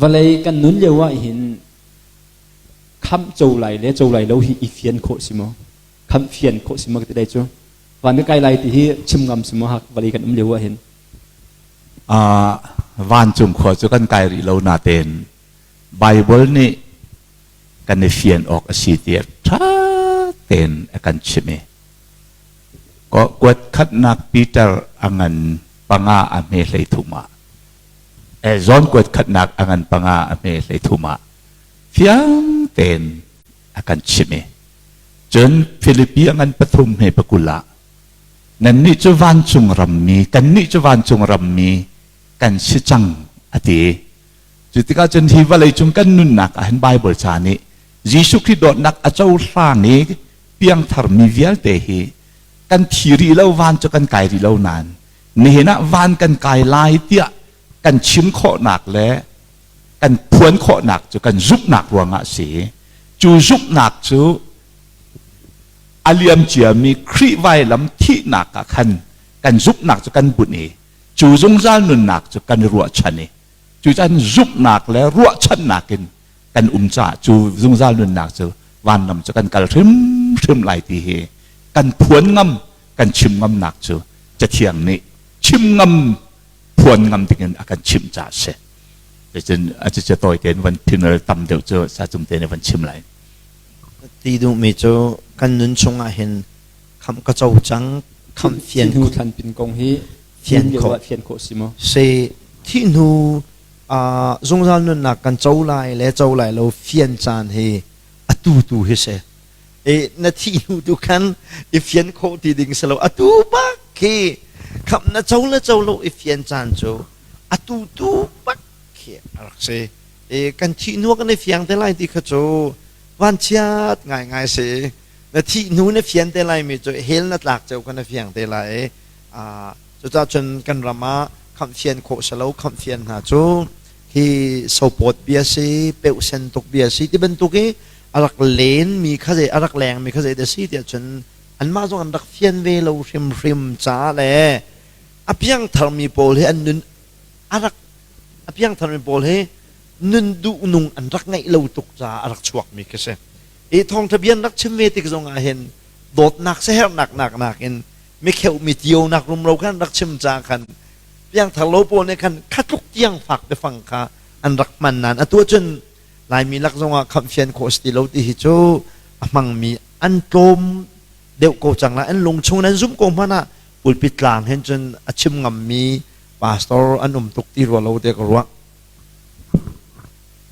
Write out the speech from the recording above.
Vawlei kan nun lio ah hin khamh co lai le co lai lo hi i fian khawh si maw? Khamh fian khawh si maw ka ti dai cu? Van ka kai lai ti hi chim ngam si maw hak vawlei kan um lio ah hin? Vancung khua cu kan kai rih lo natein Bible nih kan i fian awk a si tiah ṭha tein a kan chimh i kuat khatnak Peter a ngan panga a hme hlei thum ah zawn kuat khatnak a ngan panga a hme hlei thum ah fiang tein a kan chimh i cun Filipi a ngan pathum hme pakul ah nannih cu vancung rammi kannih cu vancung rammi kan si cang a ti. Cu tikah cun hi vawlei cung kan nunnak ah hin Bible ca nih Jesuh Khrih dawtnak a cohlang i piangthar mi vialte hi kan thi rih lo, van cu kan kai rih lo nain nihin ah van kan kai lai tiah kan chim khawhnak le kan phuan khawhnak cu kan zumhnak ruangah a si. Cu zumhnak cu a liam ciami Khrih vailam thihnak ah khan kan zumhnak cu kan bunh i cu zungzal nunnak cu kan i ruahchan i cucan zumhnak le ruahchannak in kan um caah cu zungzal nunnak cu vanram cu kan kal hrimhrim lai ti hi kan phuan ngam, kan chim ngamnak cu Cathiang nih chim ngam phuan ngam dingin a kan chimh caah a si. Cun a cucu tawi tein van phinal tam deuh cu sacung te nih van chim lai. Ti duhmi cu kan nun chungah hin khamh ka co cang, khamh fian hnu thlanpin kong hi fian khawh fian khawh si maw? Si thih hnu zungzal nunnak kan co lai le co lai lo fian caan hi atu tu hi si. E na thih hnu tu khan i fian khawh ti ding si lo, atu bak khi khamh na co le co lo i fian caan cu atu tu bak khi a rak si. E kan thih hnu kan i fiang te lai ti kha cu vanchiat ngaingai si. Na thih hnu na fian te lai mi cu hell na tlak ceu kha na fiang te lai. Cucaah cun kan ram ah khamh fian khawh si lo, khamh fian hna cu hi sopawt bia si, peuhsen tuk bia si ti bantuk i a rak len mi kha zei a rak leng mi kha zei dah si tiah cun anmah zong an rak fian ve lo hrimhrim caah le a piangthar mi pawl hi an nun a rak a piangthar mi pawl hi nun duh nung an rak ngeih lo tuk caah a rak chuak mi khi si. I thawngṭha bia an rak chim ve tik zong ah hin dawtnak siaherhnak nak nakin mikheuh mi tionak rumro khan rak chim ca khan piangthar lo pawl nih khan khatluk tiang fak biafang kha an rak hman nain atu ahcun Laimi lak zongah khamhfian khawh si ti lo ti hi cu a hmangmi an tlawm deuh ko cang lai. An lung chung in an zumh ko hmanh ah pulpit tlang hin cun a chim ngammi pastor an um tuk ti rua lo tiah ka ruah.